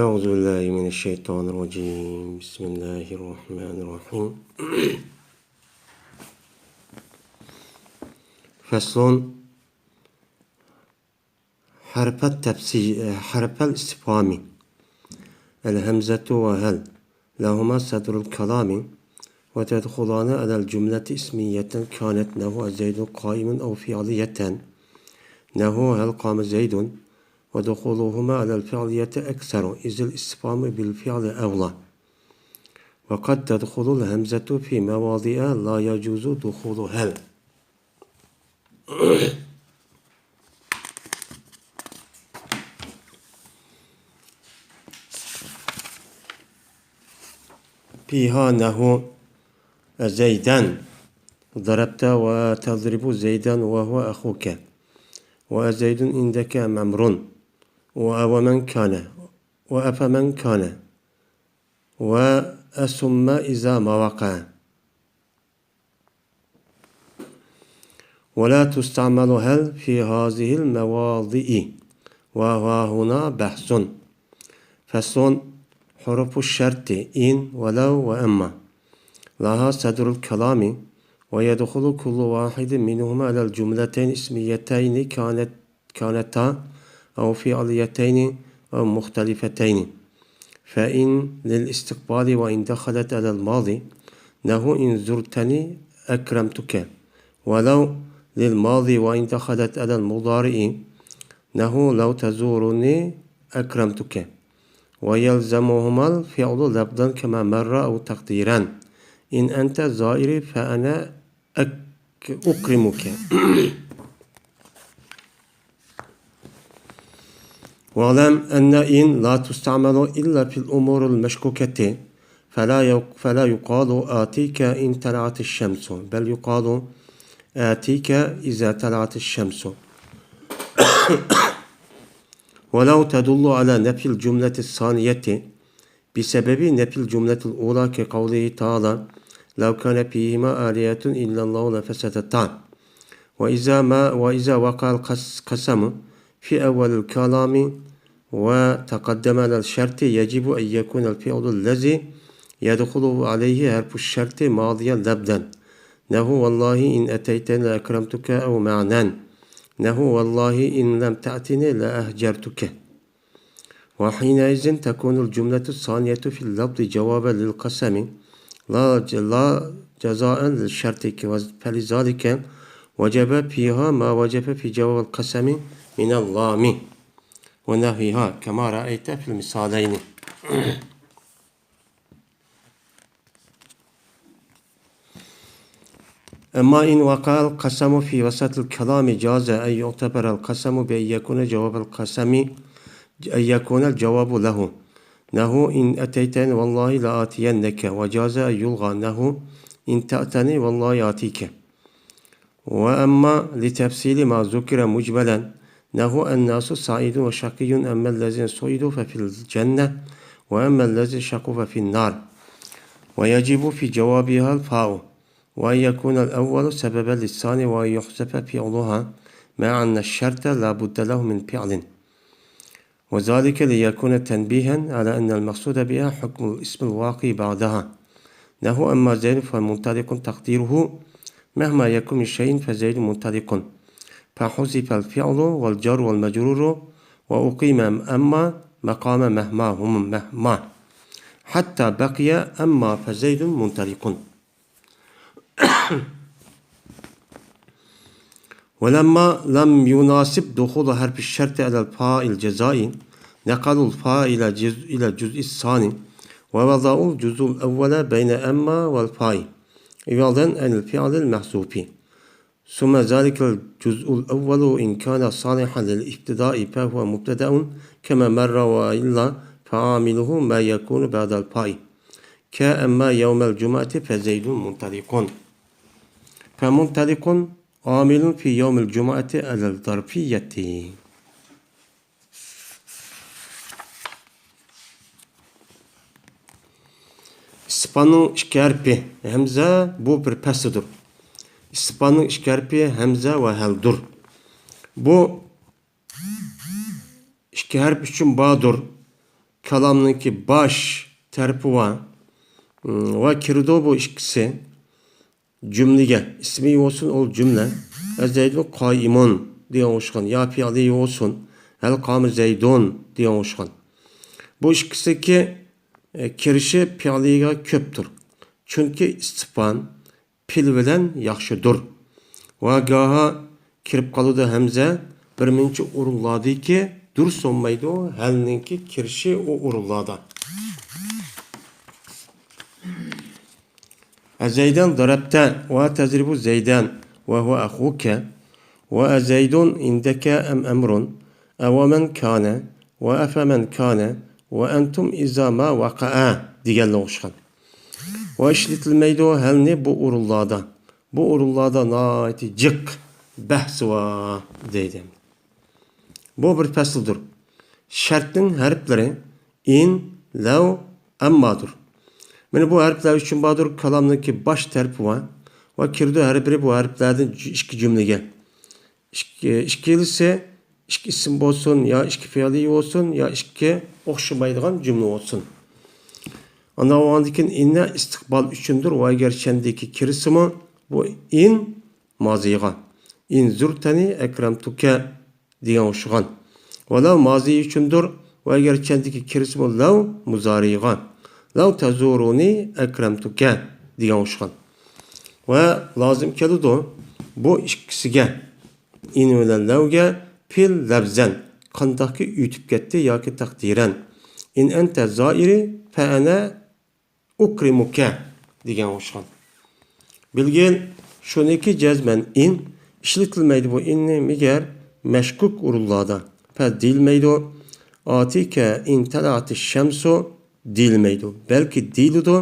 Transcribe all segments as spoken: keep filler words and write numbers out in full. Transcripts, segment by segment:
أعوذ بالله من الشيطان الرجيم. بسم الله الرحمن الرحيم. فصل. حرف التفسي-، حرف الاستفهام. الهمزة وهل لهما صدر الكلام، وتدخلان على الجملة اسمية كانت نحو زيد قائم أو فعلية نحو هل قام زيد، ودخولهما على الفعلية أكثر، إذ الاستفهام بالفعل أولى. وقد تدخل الهمزة في مواضع لا يجوز دخول هل. فيها نحو زيدا ضربت وتضرب زيدا وهو أخوك، وأزيد عندك أم عمرو، و-، ومن كان، وأفمن كان، وأثم إذا ما وقع. ولا تستعمل هل في هذه المواضع، وهاهنا بحث. فصل. حروف الشرط إن ولو وأما لها صدر الكلام، ويدخل كل واحد منهما على الجملتين اسميتين كانت كانتا أو فعليتين أو مختلفتين. فإن للاستقبال وإن دخلت على الماضي، نحو إن زرتني أكرمتك. ولو للماضي وإن دخلت على المضارع، نحو لو تزورني أكرمتك. ويلزمهما الفعل لفظا كما مر أو تقديرا، إن أنت زائري فأنا أك-، أكرمك. واعلم أن إن لا تستعمل إلا في الأمور المشكوكة، فلا يق-، فلا يقال آتيك إن طلعت الشمس، بل يقال آتيك إذا طلعت الشمس. ولو تدل على نفي الجملة الثانية بسبب نفي الجملة الأولى كقوله تعالى: "لو كان فيهما آلهة إلا الله لفسدتا". وإذا ما، وإذا وقع القس-، القسم في أول الكلام وتقدم على الشرط، يجب أن يكون الفعل الذي يدخل عليه حرف الشرط ماضيا لفظا، نحو: "والله إن أتيتني لأكرمتك"، أو معنى، نحو: "والله إن لم تأتني لأهجرتك". وحينئذ تكون الجملة الثانية في اللفظ جوابا للقسم، لا ج-، لا جزاء للشرط، فلذلك وجب فيها ما وجب في جواب القسم من اللام ونحوها، كما رأيت في المثالين. أما إن وقع القسم في وسط الكلام جاز أن يعتبر القسم بأن يكون جواب القسم، أن يكون الجواب له، نحو: "إن أتيتني والله لآتينك"، وجاز أن يلغى، نحو: "إن تأتني والله آتيك". وأما لتفصيل ما ذكر مجملا، نحو: "الناس سعيد وشقي، أما الذين سعدوا ففي الجنة، وأما الذين شقوا ففي النار". ويجب في جوابها الفاء، وأن يكون الأول سببا للثاني، وأن يحذف فعلها، مع أن الشرط لا بد له من فعل. وذلك ليكون تنبيها على أن المقصود بها حكم الاسم الواقع بعدها. نحو: "أما زيد فمنطلق"، تقديره: "مهما يكن من شيء فزيد منطلق". فحذف الفعل والجار والمجرور، وأقيم أما مقام مهما هم مهما، حتى بقي أما فزيد منطلق. ولما لم يناسب دخول حرف الشرط على الفاء الجزاء، نقلوا الفاء إلى جزء، إلى الجزء الثاني، ووضعوا الجزء الأول بين أما والفاء، عوضا عن الفعل المحذوف. ثم ذلك الجزء الأول إن كان صالحا للابتداء فهو مبتدأ كما مر، وإلا فعامله ما يكون بعد الفاء. كأما يوم الجمعة فزيد منطلق. فمنطلق عامل في يوم الجمعة على الظرفية. ئىستىفھامنىڭ ئىككى ھەرپى ھەمزە، بۇ بىر پەسلىدۇر. ئىستىفھامنىڭ ئىككى ھەرپى ھەمزە ۋە ھەلدۇر. بۇ ئىككى ھەرپ ئۈچۈن باردۇر. كالامنىڭكى باش تەرىپى بار. م، ۋە كىرىدۇ بۇ ئىككىسى جۈملىگە. ئىسمى بولسۇن ئۇ جۈملە. ئەزەيدۇن قائىمۇن دېگەن ئوخشىغان. يا پېئىلى بولسۇن. ھەل قامە زەيدۇن دېگەن ئوخشىغان. بۇ ئىككىسىدىكى، ئە، كىرىشى پېئىلىگە كۆپتۇر. چۈنكى ئىستىفھام پېئىل بىلەن ياخشىدۇر. ۋە گاھا كىرىپ قالىدۇ ھەمزە بىر نەچچە ئورۇنلاردىكى دۇرۇس بولمايدۇ، ھەلنىڭكى كىرىشى ئۇ ئورۇنلاردا. ئەزەيدەن دەرەبتە ۋە تەزرىبۇ زەيدەن ۋە ھۇۋە ئەخۇكە ۋە ئەزەيدۇن ئىندەكە ئەم ئەمرۇن ئەۋەمەن كانە ۋە ئەفەمەن كانە ۋە ئەنتۇم ئىزا ما ۋەقەئە دېگەنلەر ئوخشىغان. ۋە ئىشلىتىلمەيدۇ ھەلنى بۇ ئورۇنلاردا. بۇ ئورۇنلاردا ناھايىتى جىق بەھسى بار دەيدۇ. بۇ بىر پەسىلدۇر. شەرتنىڭ ھەرپلىرى ئىن، لەۋ، ئەممادۇر. مانا بۇ ھەرپلەر ئۈچۈن باردۇر، كالامنىڭكى باش تەرىپى بار. ۋە كىرىدۇ ھەر بىرى بۇ ھەرپلەردىن جۈ-، ئىككى جۈملىگە. ئىككى، ئىككىلىسى ئىككى ئىسىم بولسۇن، يا ئىككى پېئىلى بولسۇن، يا ئىككى ئوخشىمايدىغان جۈملە بولسۇن. ئاندىن ئاۋۋالدىكىن ئىننە ئىستىقبال ئۈچۈندۇر، ۋە ئەگەر چەندىكى كىرسىمۇ، بۇ ئىن مازىغا. ئىن زۇرتەنى ئەكرەمتۇكە دېگەن ئوخشىغان. ۋەلەۋ مازى ئۈچۈندۇر، ۋە ئەگەر چەندىكى كىرسىمۇ، لەۋ مۇزارىغا. لەۋ تەزۇرۇنى ئەكرەمتۇكە دېگەن ئوخشىغان. ۋە لازىم كېلىدۇ بۇ ئىككىسىگە. ئىن بىلەن لەۋگە پېئىل لەفزەن، قانداقكى ئۆتۈپ كەتتى ياكى تەقدىرەن. ئىن ئەنتە زائىرى فەئەنە ئۇكرىمۇكە دېگەن ئوخشىغان. بىلگىل، شۇنىكى جەزمەن ئىن ئىشلىتىلمەيدۇ بۇ ئىننى مەگەر مەشكۇك ئورۇنلاردا. پەس دېيىلمەيدۇ. ئاتىكە ئىن تەلەئەتى شەمسۇ دېيىلمەيدۇ. بەلكى دېيىلىدۇ.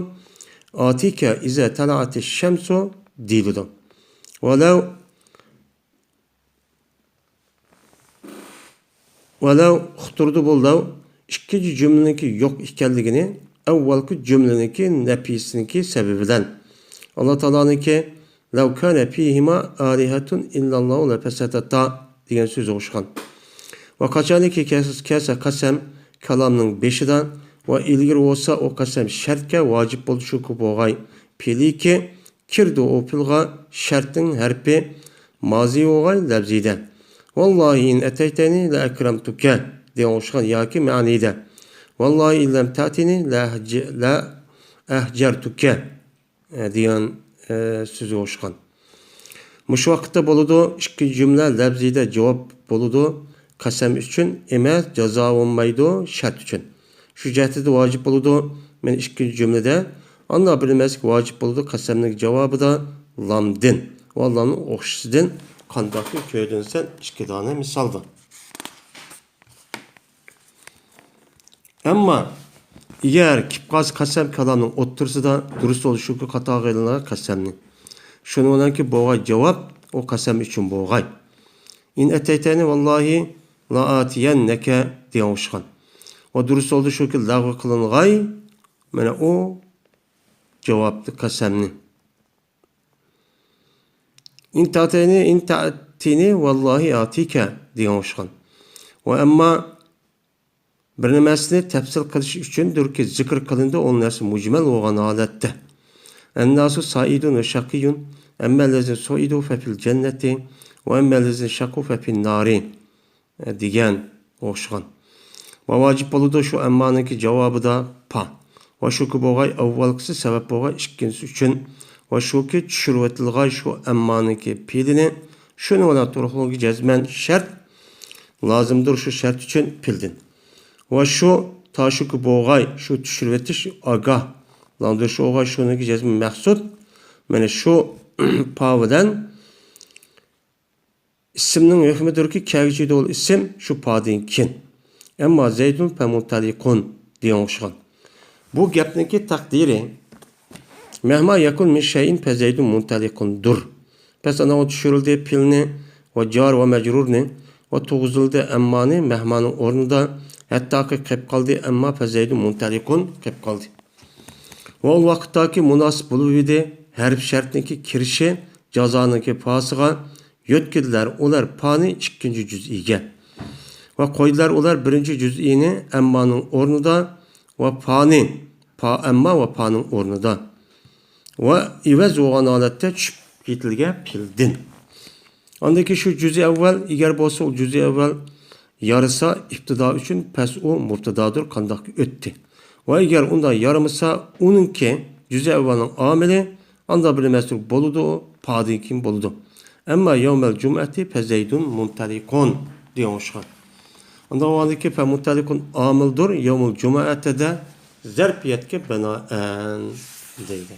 ئاتىكە ئىزە تەلەئەتى شەمسۇ دېيىلىدۇ. ۋەلەۋ ۋەلەۋ ئۇقتۇرىدۇ بۇ لەۋ ئىككىنچى جۈملىنىڭكى يوق ئىكەنلىكىنى ئەۋۋەلكى جۈملىنىڭكى نەپىسىنىڭكى سەۋەبى بىلەن. ئاللا تائالانىڭكى لەۋ كانە فىھىما ئالىھەتۇن ئىللاللاھۇ لەفەسەدەتا دېگەن سۆزى ئوخشىغان. ۋە قاچانكى كەس-، كەسە قەسەم كالامنىڭ بېشىدا ۋە ئىلگىرى بولسا ئۇ قەسەم شەرتكە ۋاجىپ بولدى شۇكى بولغاي پېئىلىكى كىردى ئۇ پېئىلغا شەرتنىڭ ھەرپى مازى بولغاي لەۋزىدە. ۋاللاھى ئىن ئەتەيتەنى لەئەكرەمتۇكە دېگەن ئوخشىغان ياكى مەنىدە. ۋاللاھى ئىن لەم تەتىنى لەئەھجە-، لەئەھجەرتۇكە دېگەن، ئە، سۆزى ئوخشىغان. مۇشۇ ۋاقىتتا بولىدۇ، ئىككىنچى جۈملە لەۋزىدە جاۋاب بولىدۇ، قەسەم ئۈچۈن ئەمەس، جازا بولمايدۇ، شەرت ئۈچۈن. شۇ جەھەتتە ۋاجىپ بولىدۇ، مەن ئىككىنچى جۈملىدە ئاندا بىلمەسلىك ۋاجىپ بولىدۇ، قەسەمنىڭ جاۋابىدا لامدىن ۋە لامنىڭ ئوخشىشىدىن قانداقنى كۆردۈڭسەن ئىككى دانە مىسالدا. ئەمما ئەگەر كېلىپ قالسا قەسەم كالامنىڭ ئوتتۇرىسىدا دۇرۇس بولۇشى شۇكى قاتارغا ئېلىنغان قەسەمنى. شۇنىڭ بىلەنكى بولغاي جاۋاب ئۇ قەسەم ئۈچۈن بولغاي. ئىن ئەتەيتەنى ۋاللاھى لائاتىيەننەكە دېگەن ئوخشىغان. ئۇ دۇرۇس بولدى شۇكى لەغۋ قىلىنغاي، مانا ئۇ جاۋابلىق قەسەمنى. ئىن تەتىنى، ئىن تەتىنى ۋاللاھى ئاتىكە دېگەن ئوخشىغان. ۋە ئەمما بىر نەرسىنى تەپسىل قىلىش ئۈچۈندۇركى زىكىر قىلىندى، ئۇ نەرسە مۇجمەل بولغان ھالەتتە. ئەنناسۇ سائىدۇن ۋە شەقىيۇن، ئەممەللەزىنە سۇئىدۇ فەفىل جەننەتى، ۋە ئەممەللەزىنە شەقۇ فەفىن نارى. دېگەن ئوخشىغان. ۋە ۋاجىپ بولىدۇ شۇ ئەممانىڭكى جاۋابىدا پا. ۋە شۇكى بولغاي ئەۋۋەلكىسى سەۋەب بولغاي ئىككىنچىسى ئۈچۈن. ۋە شۇكى چۈشۈرۈۋېتىلغاي شۇ ئەممانىڭكى پېئىلىنى. شۇنىڭ بىلەن تۇرۇقلۇقى جەزمەن شەرت. لازىمدۇر شۇ شەرت ئۈچۈن پېئىلدىن. ۋە شۇ تا شۇكى بولغاي شۇ چۈشۈرۈۋېتىش ئاگاھ. لاڭدۇر شۇ ئوغاي شۇنىڭكى جەزمى مەخسۇت. مانا شۇ پا بىلەن ئىسىمنىڭ ھۆكمىدۇركى، كەلگۈسى دول ئىسىم شۇ پادىن كېيىن. ئەمما زەيدۇن فەمۇنتەلىقۇن دېگەن ئوخشىغان. بۇ گەپنىڭكى تەقدىرى، مەھما يەكۇن مىن شەيئىن فەزەيدۇن مۇنتەلىقۇندۇر. پەس ئاناۋۇ چۈشۈرۈلدى پېئىلنى ۋە جار ۋە مەجرۇرنى ۋە تۇرغۇزۇلدى ئەممانى مەھماننىڭ ئورنىدا، ھەتتاكى قېپ قالدى ئەمما فەزەيدۇن مۇنتەلىقۇن قېپ قالدى. ۋە ئۇ ۋاقىتتاكى مۇناسىپ بولۇۋىدى، ھەرپ شەرتنىڭكى كىرىشى جازانىڭكى پاسىغا يۆتكىدىلەر ئۇلار پانى ئىككىنچى جۈزئىگە. ۋە قويدىلار ئۇلار بىرىنچى جۈزئىنى ئەممانىڭ ئورنىدا، ۋە پانى، پا ئەمما ۋە پانىڭ ئورنىدا ۋە ئىۋەز بولغان ھالەتتە چۈشۈپ كېتىلگەن پېئىلدىن. ئاندىن كېيىن شۇ جۈزئى ئەۋۋەل، ئەگەر بولسا ئۇ جۈزئى ئەۋۋەل يارىسا ئىپتىدا ئۈچۈن پەس ئۇ مۇبتىدادۇر قانداقكى ئۆتتى. ۋە ئەگەر ئۇنداق يارىمىسا ئۇنىڭكى جۈزئى ئەۋۋەلنىڭ ئامىلى ئاندا بىلمەسلىك بولىدۇ، پادىن كېيىن بولىدۇ. ئەمما يەۋمەل جۇمئەتى پەزەيدۇن مۇنتەلىقۇن دېگەن ئوخشىغان. ئاندا ئۇ ھالدىكى پەمۇنتەلىقۇن ئامىلدۇر، يەۋمۇل جۇمئەتىدە زەرپىيەتكە بىنائەن دەيدۇ.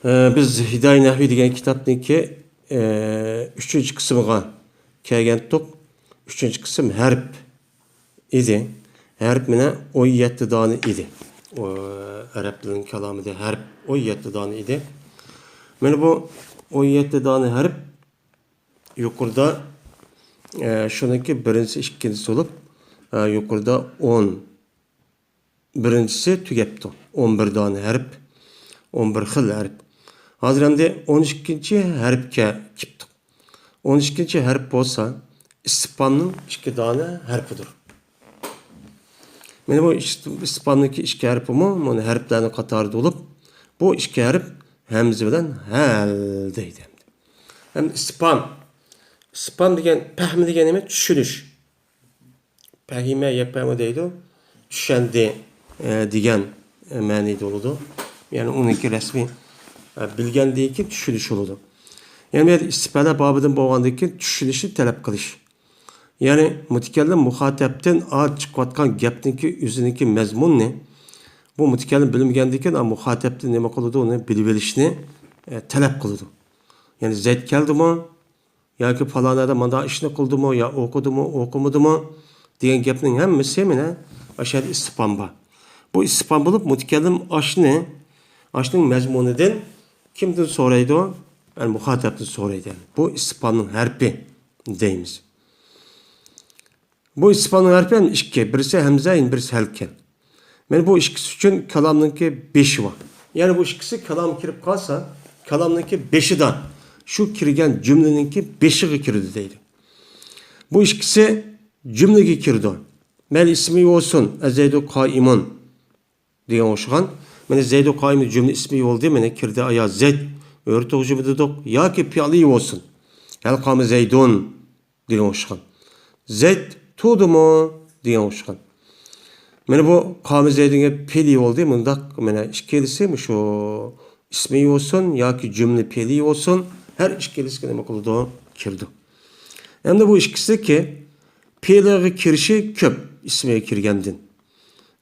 ئە، بىز ھىدايە نەھۋى دېگەن كىتابنىڭكى، ئە، ئۈچىنچى قىسمىغا كەلگەنتۇق. ئۈچىنچى قىسىم ھەرپ ئىدى. ھەرپ مانا ئون يەتتە دانە ئىدى. ئۇ، ئەرەب تىلىنىڭ كالامىدا ھەرپ ئون يەتتە دانە ئىدى. مانا بۇ ئون يەتتە دانە ھەرپ يۇقىرىدا، ئە، شۇنىڭكى بىرىنچىسى، ئىككىنچىسى بولۇپ، ئە، يۇقىرىدا ئون بىرىنچىسى تۈگەپتۇ. ئون بىر دانە ھەرپ، ئون بىر خىل ھەرپ. ھازىر ئەمدى ئون ئىككىنچى ھەرپكە كېلىپتۇق. ئون ئىككىنچى ھەرپ بولسا ئىستىپھامنىڭ ئىككى دانە ھەرپىدۇر. مانا بۇ ئىستىپھامنىڭكى ئىككى ھەرپىمۇ مانا ھەرپلەرنىڭ قاتارىدا بولۇپ، بۇ ئىككى ھەرپ ھەمزە بىلەن ھەل دەيدۇ. ھەم ئىستىپھام. ئىستىپھام دېگەن، پەھمى دېگەن نېمە؟ چۈشىنىش. پەھىمە، يەپەھمۇ دەيدۇ. چۈشەندى، ئە، دېگەن، ئە، مەنىدە بولىدۇ. يەنى ئۇنىڭكى رەسمىي، ئە، بىلگەندىن كېيىن چۈشىنىش بولىدۇ. يەنى بۇ يەردە ئىستىپھاملار بابىدىن بولغاندىن كېيىن چۈشىنىشنى تەلەپ قىلىش. يەنى مۇتەكەللىم مۇخاتەپتىن ئا چىقىۋاتقان گەپنىڭكى ئۆزىنىڭكى مەزمۇنىنى بۇ مۇتەكەللىم بىلمىگەندىن كېيىن ئا مۇخاتەپتىن نېمە قىلىدۇ، ئۇنى بىلىۋېلىشنى، ئە، تەلەپ قىلىدۇ. يەنى زەيد كەلدىمۇ؟ ياكى پالانەدە مانداق ئىشنى قىلدىمۇ يا ئوقۇدىمۇ، ئوقۇمىدىمۇ دېگەن گەپنىڭ ھەممىسى مانا ئاشۇ يەردە ئىستىپھام بار. بۇ ئىستىپھام بولۇپ، مۇتەكەللىم ئاشنى، ئاشنىڭ مەزمۇنىدىن كىمدىن سورايدۇ؟ يەنى مۇخاتەبتىن سورايدۇ. بۇ ئىستىپھامنىڭ ھەرپى دەيمىز. بۇ ئىستىپھامنىڭ ھەرپى ھەم ئىككى. بىرسى ھەمزە، يەنە بىرسى ھەل ئىكەن. مانا بۇ ئىككىسى ئۈچۈن كالامنىڭكى بېشى بار. يەنى بۇ ئىككىسى كالامغا كىرىپ قالسا، كالامنىڭكى بېشىدا، شۇ كىرگەن جۈملىنىڭكى بېشىغا كىرىدۇ دەيدۇ. بۇ ئىككىسى جۈملىگە كىرىدۇ. مەيلى ئىسمى بولسۇن، ئەزەيدۇ قائىمۇن دېگەن ئوخشىغان. مانا زەيدۇ قائىمۇن جۈملە ئىسمى بولدى، مانا كىردى ئايا زەيد. ئۆرە تۇغۇش جۈملە دېدۇق. ياكى پېئلى بولسۇن. ھەل قامە زەيدۇن دېگەن ئوخشىغان. زەيد تۇردىمۇ دېگەن ئوخشىغان. مانا بۇ قامە زەيدۇنغا پېئلى بولدى. مۇنداق مانا ئىككىلىسى مۇشۇ ئىسمى بولسۇن ياكى جۈملە پېئلى بولسۇن، ھەر ئىككىلىسىگە نېمە قىلىدۇ؟ كىرىدۇ. ئەمدى بۇ ئىككىسىدىكى پېئلىغا كىرىشى كۆپ ئىسمىغا كىرگەندىن.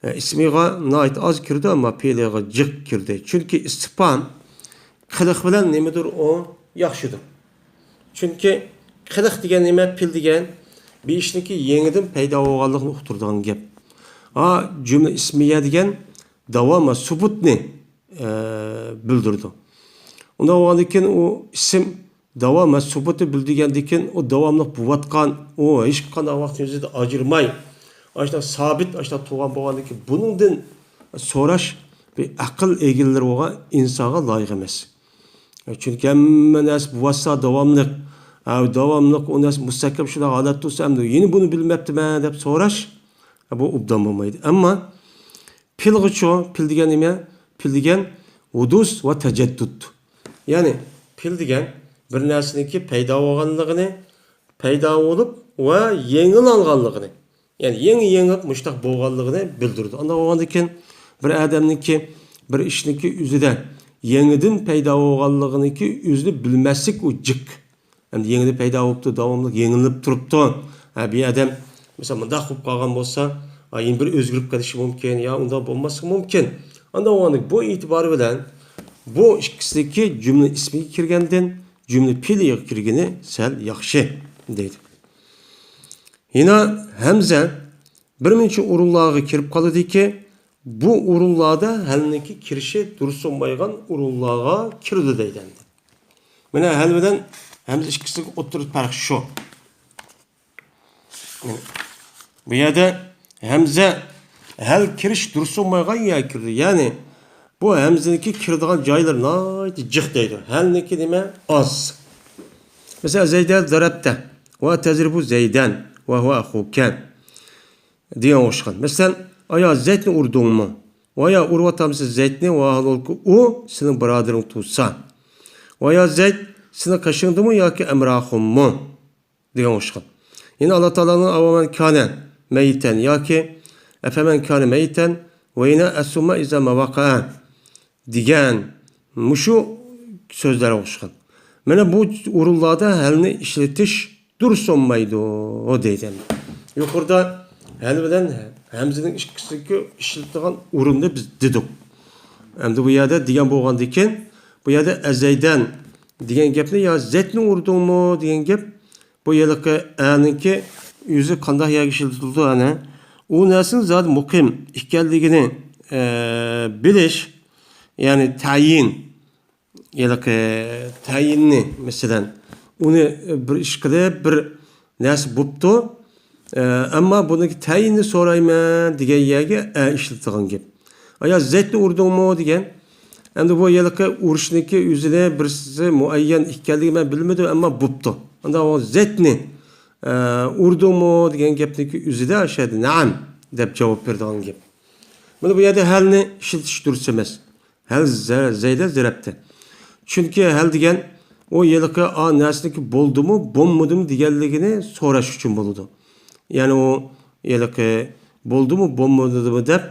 ئە، ئىسمىغا ناھايىتى ئاز كىرىدۇ، ئەمما پېئلىغا جىق كىردى. چۈنكى ئىستىپھام قىلىق بىلەن نېمىدۇر ئۇ ياخشىدۇر. چۈنكى قىلىق دېگەن نېمە؟ پېئىل دېگەن بىر ئىشنىڭكى يېڭىدىن پەيدا بولغانلىقىنى ئۇقتۇرىدىغان گەپ. ھا، جۈملە ئىسمىيە دېگەن داۋام ۋە سۇبۇتنى، ئە، بىلدۈرىدۇ. ئۇنداق بولغاندىن كېيىن ئۇ ئىسىم داۋام ۋە سۇبۇتنى بىلدۈرگەندىن كېيىن ئۇ داۋاملىق بولۇۋاتقان، ئۇ ھېچقانداق ۋاقىت ئۆزىدە ئاجرىماي، ئاشۇنداق سابىت، ئاشۇنداق تۇرغان بولغاندىن كېيىن بۇنىڭدىن سوراش بىر ئەقىل ئىگىلىرى بولغان ئىنسانغا لايىق ئەمەس. چۈنكى ھەممە نەرسە بولۇۋاتسا داۋاملىق، ھە، داۋاملىق ئۇ نەرسە مۇستەھكەم شۇنداق ھالەتتە تۇرسا، ئەمدى يەنە بۇنى بىلمەپتىمەن دەپ سوراش، ھە، بۇ ئوبدان بولمايدۇ. ئەمما پېئىلغىچۇ، پېئىل دېگەن نېمە؟ پېئىل دېگەن ھۇدۇس ۋە تەجەددۇت. يەنى پېئىل دېگەن بىر نەرسىنىڭكى پەيدا بولغانلىقىنى، پەيدا بولۇپ ۋە يېڭىلانغانلىقىنى، يەنى يېڭى-يېڭى مۇشۇنداق بولغانلىقىنى بىلدۈرىدۇ. ئانداق بولغاندىن كېيىن بىر ئادەمنىڭكى بىر ئىشنىڭكى ئۆزىدە يېڭىدىن پەيدا بولغانلىقىنىڭكى ئۆزىنى بىلمەسلىك ئۇ جىق. ئەمدى يېڭىدىن پەيدا بوپتۇ، داۋاملىق يېڭىلىنىپ تۇرۇپتۇ. ھە، بىر ئادەم مەسىلەن مۇنداق بولۇپ قالغان بولسا، ھە، يەنە بىر ئۆزگىرىپ قېلىشى مۇمكىن، يا ئۇنداق بولماسلىقى مۇمكىن. ئانداق بولغاندىن بۇ ئېتىبارى بىلەن بۇ ئىككىسىدىكى جۈملە ئىسمىگە كىرگەندىن جۈملە پېئلىگە كىرگىنى سەل ياخشى دەيدۇ. يەنە ھەمزە بىر نەچچە ئورۇنلارغا كىرىپ قالىدۇكى، بۇ ئورۇنلاردا ھەلنىڭكى كىرىشى دۇرۇس بولمايدىغان ئورۇنلارغا كىرىدۇ دەيدۇ ئەمدى. مانا ھەل بىلەن ھەمزە ئىككىسىنىڭ ئوتتۇرىدا پەرق شۇ. بۇ يەردە ھەمزە ھەل كىرىش دۇرۇس بولمايدىغان يەرگە كىرىدۇ. يەنى بۇ ھەمزىنىڭكى كىرىدىغان جايلىرى ناھايىتى جىق دەيدۇ. ھەلنىڭكى نېمە؟ ئاز. مەسىلەن، زەيدەن زەرەبتە ۋە تەزرىبۇ زەيدەن ۋە ھۇۋە ئەخۇكە دېگەن ئوخشىغان. مەسىلەن، ئايا زەيدنى ئۇردۇڭمۇ؟ ۋايا ئۇرۇۋاتامسەن زەيدنى، ۋاھالبۇلكى ئۇ سېنىڭ بۇرادىرىڭ تۇرسا. ۋايا زەيد، سېنىڭ قېشىڭدىمۇ ياكى ئەمراخۇممۇ؟ دېگەن ئوخشىغان. يەنە ئاللا تائالانىڭ ئەۋەمەن كانە مەيتەن ياكى ئەفەمەن كانە مەيتەن ۋە يەنە ئەسۇمە ئىزا مەۋاقە دېگەن مۇشۇ سۆزلەرگە ئوخشىغان. مانا بۇ ئورۇنلاردا ھەلنى ئىشلىتىش دۇرۇس بولمايدۇ دەيدۇ. يۇقىرىدا ھەل بىلەن ھەمزىنىڭ ئىككىسىنىڭكى ئىشلىتىدىغان ئورۇننى بىز دېدۇق. ئەمدى بۇ يەردە دېگەن بولغاندىكىن، بۇ يەردە ئەزەيدەن دېگەن گەپنى يا زەيدنى ئۇردۇڭمۇ دېگەن گەپ. بۇ ھېلىقى ئەنىڭكى ئۆزى قانداق يەرگە ئىشلىتىلىدۇ ئەنە؟ ئۇ نەرسىنىڭ زادى مۇقىم ئىكەنلىكىنى، ئە، بىلىش، يەنى تەيىن، ھېلىقى تەيىننى، مەسىلەن، ئۇنى بىر ئىش قىلىپ، بىر نەرسە بوپتۇ، ئە، ئەمما بۇنىڭكى تەيىننى سورايمەن دېگەن يەرگە ئە ئىشلىتىدىغان گەپ. ئايا زەيدنى ئۇردۇڭمۇ دېگەن. ئەمدى بۇ ھېلىقى ئۇرۇشنىڭكى ئۆزىنى بىرسى مۇئەييەن ئىكەنلىكىنى مەن بىلمىدىم، ئەمما بوپتۇ. ئاندا ئۇ زەيدنى، ئە، ئۇردۇڭمۇ دېگەن گەپنىڭكى ئۆزىدە ئاشۇ يەردە نەئەم دەپ جاۋاب بېرىدىغان گەپ. مانا بۇ يەردە ھەلنى ئىشلىتىش دۇرۇس ئەمەس. ھەل زە-، زەيدە زەرەبتە. چۈنكى ھەل دېگەن ئۇ ھېلىقى ئا نەرسىنىڭكى بولدىمۇ، بولمىدىمۇ دېگەنلىكىنى سوراش ئۈچۈن بولىدۇ. يەنى ئۇ ھېلىقى بولدىمۇ، بولمىدىمۇ دەپ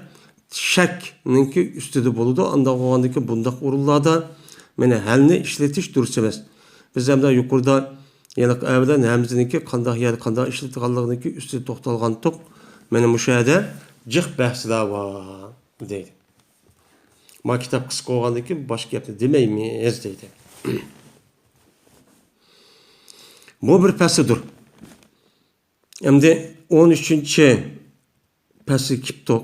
شەكنىڭكى ئۈستىدە بولىدۇ. ئانداق بولغاندىكىن بۇنداق ئورۇنلاردا مانا ھەلنى ئىشلىتىش دۇرۇس ئەمەس. بىز ھەمدە يۇقىرىدا ھېلىقى ئە بىلەن ھەمزىنىڭكى قانداق يەردە قانداق ئىشلىتىدىغانلىقىنىڭكى ئۈستىدە توختالغانتۇق. مانا مۇشۇ يەردە جىق بەھسلەر بار دەيدۇ. ما كىتاب قىسقا بولغاندىكىن باشقا گەپنى دېمەيمىز دەيدۇ. بۇ بىر پەسىلدۇر. ئەمدى ئون ئۈچىنچى پەسىلگە كېلىپتۇق.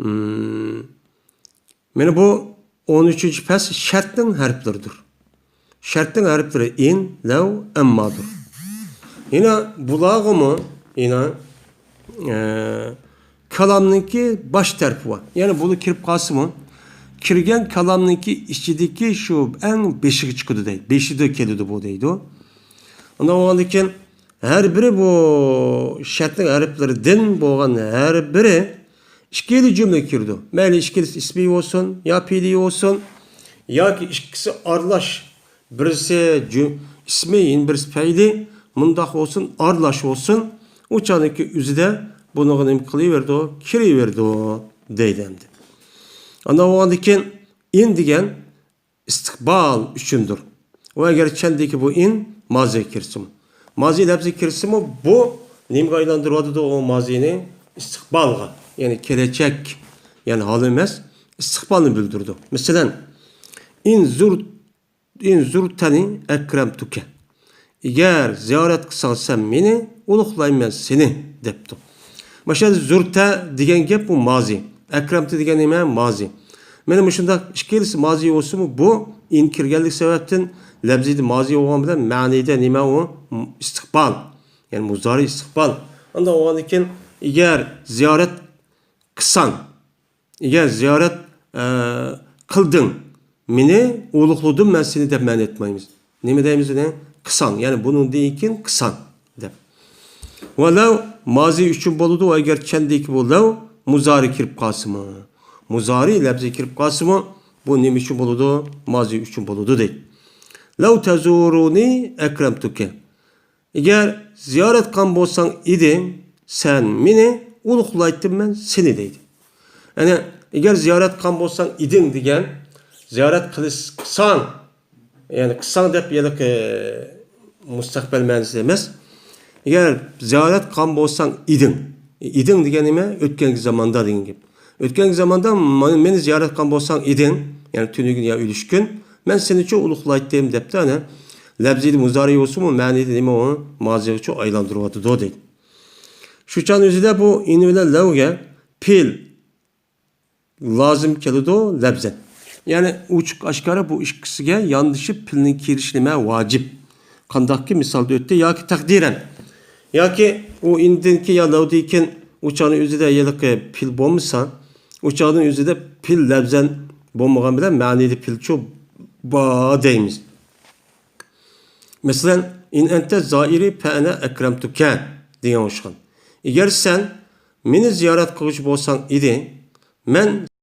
مم. مانا بۇ ئون ئۈچىنچى پەسىل شەرتنىڭ ھەرپلىرىدۇر. شەرتنىڭ ھەرپلىرى ئىن، لەۋ، ئەممادۇر. يەنە بۇلارغىمۇ يەنە، ئە، كالامنىڭكى باش تەرىپى بار. يەنى بۇلار كىرىپ قالسىمۇ، كىرگەن كالامنىڭكى ئىچىدىكى شۇ ئەڭ بېشىغا چىقىدۇ دەيدۇ. بېشىدا كېلىدۇ بۇ دەيدۇ. ئۇنداق بولغاندىكىن، ھەر بىرى بۇ شەرتنىڭ ھەرپلىرىدىن بولغان ھەر بىرى ئىككىلا جۈملىگە كىرىدۇ. مەيلى ئىككىلىسى ئىسمى بولسۇن، يا پېئلى بولسۇن، ياكى ئىككىسى ئارىلاش، بىرسى جۈ-، ئىسمى، يەنە بىرسى پەئلى، مۇنداق بولسۇن، ئارىلاش بولسۇن، ئۇ چاغدىكى ئۆزىدە بۇنىڭغا نېمە قىلىۋېرىدۇ؟ كىرىۋېرىدۇ دەيدۇ ئەمدى. ئانداق بولغاندىكىن ئىن دېگەن ئىستىقبال ئۈچۈندۇر. ئۇ ئەگەر چەندىكى بۇ ئىن مازىغا كىرسىمۇ. مازى لەپزىگە كىرسىمۇ، بۇ نېمىگە ئايلاندۇرۇۋاتىدۇ ئۇ مازىنى؟ ئىستىقبالغا، يەنى كېلەچەك، يەنى ھال ئەمەس، ئىستىقبالنى بىلدۈرىدۇ. مەسىلەن، ئىن زۇر-، ئىن زۇرتەنى ئەكرەمتۇكە. ئەگەر زىيارەت قىلساڭ سەن مېنى، ئۇلۇغلايمەن سېنى، دەپتۇ. ماشۇ يەردە زۇرتە دېگەن گەپ بۇ مازى. ئەكرەمتۇ دېگەن نېمە؟ مازى. مانا مۇشۇنداق ئىككىلىسى مازى بولسىمۇ، بۇ ئىن كىرگەنلىك سەۋەبتىن لەپزىدە مازى بولغان بىلەن مەنىدە نېمە ئۇ؟ ئىستىقبال. يەنى مۇزارى ئىستىقبال. ئانداق بولغاندىكىن، ئەگەر زىيارەت قىلساڭ، ئەگەر زىيارەت، ئە، قىلدىڭ، مېنى ئۇلۇغلىدىم مەن سېنى دەپ مەنە ئېيتمايمىز. نېمە دەيمىز ئۇنى؟ قىلساڭ، يەنى بۇنىڭدىن كېيىن قىلساڭ دەپ. ۋە لەۋ مازى ئۈچۈن بولىدۇ، ئەگەر چەندىكى بۇ لەۋ مۇزارى كىرىپ قالسىمۇ. مۇزارى لەپزى كىرىپ قالسىمۇ، بۇ نېمە ئۈچۈن بولىدۇ؟ مازى ئۈچۈن بولىدۇ دەيدۇ. لەۋ تەزۇرۇنى ئەكرەمتۇكە. ئەگەر زىيارەت قىلغان بولساڭ ئىدىڭ، سەن مېنى، ئۇلۇغلايتتىم مەن سېنى دەيدۇ. يەنى، ئەگەر زىيارەت قىلغان بولساڭ ئىدىڭ دېگەن، زىيارەت قىلىش-، قىلساڭ، يەنى قىلساڭ دەپ ھېلىقى مۇستەقبەل مەنىسى ئەمەس. ئەگەر زىيارەت قىلغان بولساڭ ئىدىڭ. ئىدىڭ دېگەن نېمە؟ ئۆتكەنكى زاماندا دېگەن گەپ. ئۆتكەنكى زاماندا مانا مېنى زىيارەت قىلغان بولساڭ ئىدىڭ، يەنى تۈنۈگۈن يا ئۈلۈشكۈن، مەن سېنىچۇ ئۇلۇغلايتتىم دەپتۇ ئەنە. لەپزىدە مۇزارى بولسىمۇ، مەنىدە نېمە ئۇ؟ مازىغىچۇ ئايلاندۇرۇۋاتىدۇ دەيدۇ. شۇ چاغنىڭ ئۆزىدە بۇ ئىن بىلەن لەۋگە پېئىل لازىم كېلىدۇ لەپزەن. يەنى ئوچۇق ئاشكارا بۇ ئىككىسىگە ياندىشىپ پېئىلنىڭ كىرىشى نېمە؟ ۋاجىپ. قانداقكى مىسالدا ئۆتتى ياكى تەقدىرەن. ياكى ئۇ ئىندىن كېيىن يا لەۋدىن كېيىن ئۇ چاغنىڭ ئۆزىدە ھېلىقى پېئىل بولمىسا، ئۇ چاغنىڭ ئۆزىدە پېئىل لەپزەن بولمىغان بىلەن مەنىدە پېئىلچۇ بار دەيمىز. مەسىلەن، «ئىن ئەنتە زائىرى فەئەنە ئەكرەمتۇكە» دېگەن ئوخشىغان. ئەگەر سەن مېنى زىيارەت قىلغۇچى بولساڭ ئىدى، مەن